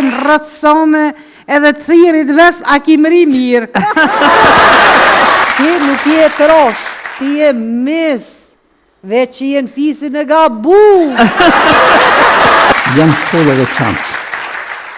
rrejnë rreth same edhe të thirri t'ves a ki mri mirë. Ti nuk je trosh, ti je mis, veç që je në fisin e gabum. Janë shkollë e veçantë.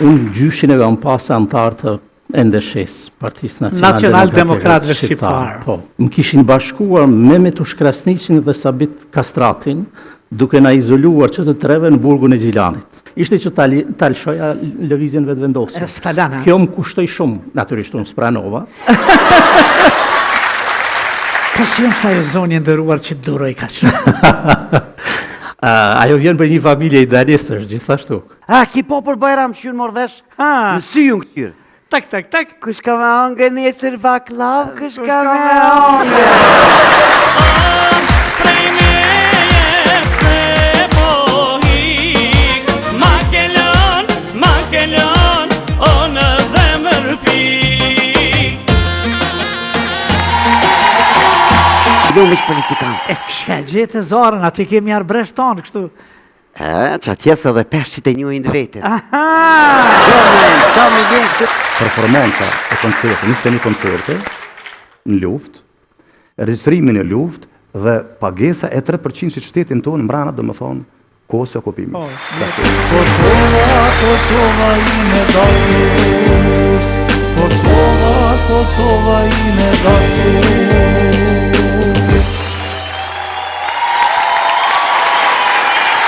Unë gjyshin e kam pasë anëtar të NDSH-së, Partisë Nacional Demokratëve Shqiptar. Po, më kishin bashkuar me Metush Krasniqin dhe Sabit Kastratin, duke na izoluar që të treve në burgun e Gjilanit. Ishte që ta, ta lëshoja lëvizjen Vetëvendosje. S'ta lanë. Kjo më kushtoi shumë, natyrisht unë s'pranova. Po si është ajo zonjë e nderuar që të duroi kaq shumë? Ajo vjen prej një familje idealistësh, gjithashtu. A, ki po për Bajram që ju në morë vesh? Ha. Në sy ju në këqyrë. Tak, tak, tak. Kush ka me hangër nesër baklav, kush ka me hangër? Prej meje pse po hik Ma ke lon, ma ke lon O në zemër pik Jo veç politikan. E shka gjetë Zarën, aty kemi arbresh tanë, kështu. E, që atje se dhe peshqit e njohin veten. Aha! Jo, me, ka milion këtë. Performanca e koncertit, 21 koncerte në luftë, regjistrimi në luftë dhe pagesa e 3% që shtetin tonë mbrana, domethonë, kohës së okupimit. Po, Kosova, Kosova ime dashur Kosova, Kosova ime dashur.